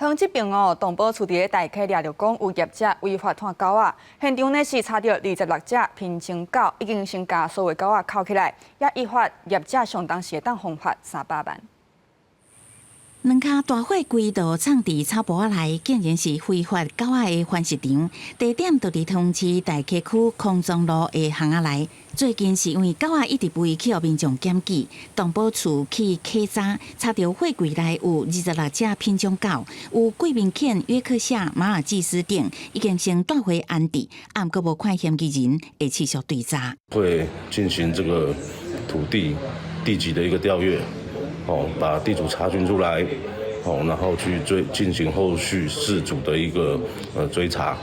桃園這邊哦，動保處佇咧大溪掠著講有業者違法湠狗仔，現場呢是查著26隻品種狗，已經先共所有狗仔銬起來，也依法業者相當時會當罰款300萬。兩跤大火規道藏佇草埔仔內，竟然是非法狗仔的繁殖場。地點就佇桃園市大溪區空中路的巷仔內。最近是因為狗仔一直吠去予民眾檢舉，動保處去稽查，查著貨櫃內有26隻品種狗，有貴賓犬、約克夏、馬爾濟斯等，已經先帶回安置，毋過無看嫌疑人會持續追查。會進行這個土地地籍的一個調閱。哦，把地主查詢出來，哦，然後去追進行後續事主的一個追查。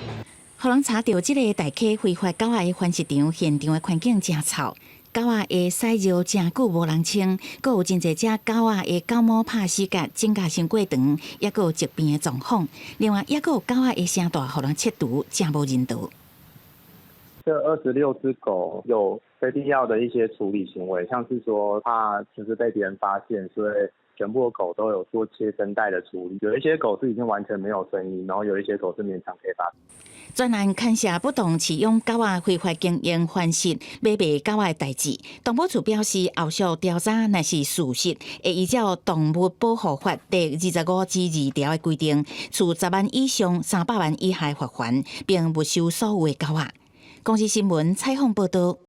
予人查著這个大溪非法狗仔的繁殖場，現場的環境誠臭，狗仔的屎尿誠久無人清，閣有真濟隻狗仔的狗毛拍死結，指甲傷過長，抑閣有疾病的狀況。另外，抑閣有狗仔的聲帶予人切除，誠無人道。這26隻狗有非必要的一些處理行為，像是說怕就是被別人發現，所以全部的狗都有做切聲帶的處理。有一些狗是已經完全沒有聲音，然後有一些狗是勉強可以發。專案牽涉不當飼養狗仔非法經營繁殖、買賣狗仔的代誌。動保處表示，後續調查若是屬實，會依照《動物保護法》第25之2條的規定，處10萬以上300萬以下罰鍰，並沒收所有的狗仔。公視新聞採訪報道。